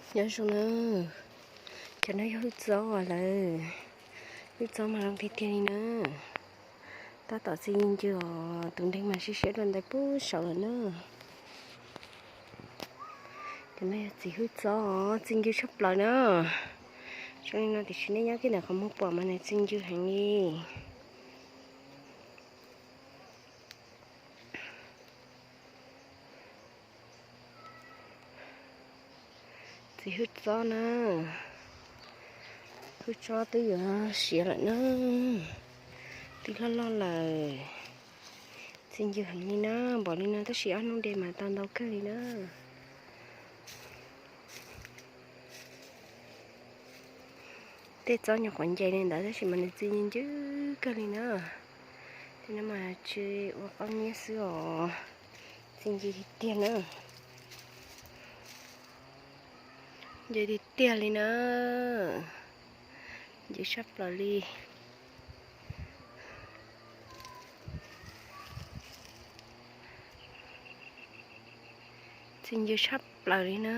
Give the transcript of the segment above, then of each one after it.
Nyob zoo na, cov no yog hwj txob lawm. Hwj txob mas zoo tiag tiag li na. Tab tom txi ncw os, tus ntej mas siab siab dua ntais puag saud lawm na. Cov no yog txiv hwj txob os, txi ncw tshaj plaws na. Zoo li no tiam sis nej nyob kiag ntawm qhov muag pom mas nws txi ncw heev li. Txiv hwj txob na, hwj txob twb yuav siav lawm na, twb loj loj lawm. Txi ncw heev li na, npaum li no tab sis ob hnub de mas tau ntau kawg li na. Tej txob nyuam qhuav nce li ntawd tab sis mas nws txi ncw kawg li na. Tej no mas tsis ua qaub niab xwb os, txi ncw tiag tiag na. Ncw tiag tiag li na, ncw tshaj plaws li. Txi ncw tshaj plaws li na.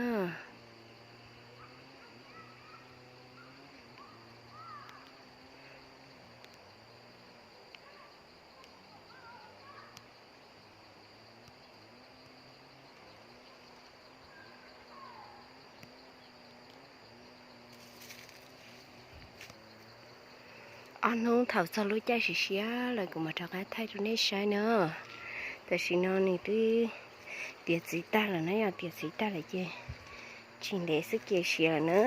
Ob hnub thaum txog lub caij siav siav lawm kuv mam rov qab thaij rau nej saib na. Tam sim no nws twb tiav txiv tag lawm na, yog tiav txiv tag lawm ces tsis ntev xwb ces siav lawm na.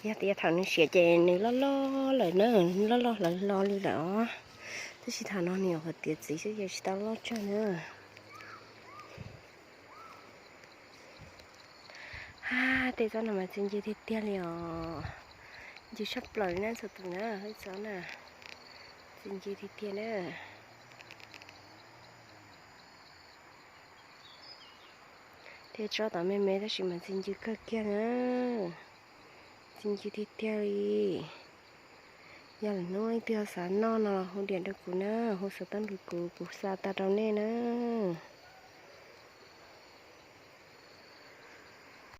Yog tias thaum nws siav ces nws loj loj lawm na, loj loj hlawv hlo li lawm os. Tab sis thaum no nws nyuam qhuav tiav txiv xwb ces tsis tau loj tsawg na. Ha, tej tsob no mas txi ncw tiag tiag li os. Ncw tshaj plaws li na txhua tus na, hwj txob na. Txi ncw tiag tiag na. Tej tsob tod me me tab sis mas txi ncw kawg kiag na. Txi ncw tiag tiag li. Yog lwm hnub leej twg xav noj no los hu diam rau kuv na, hu xov tooj rau kuv, kuv xa tau rau nej na.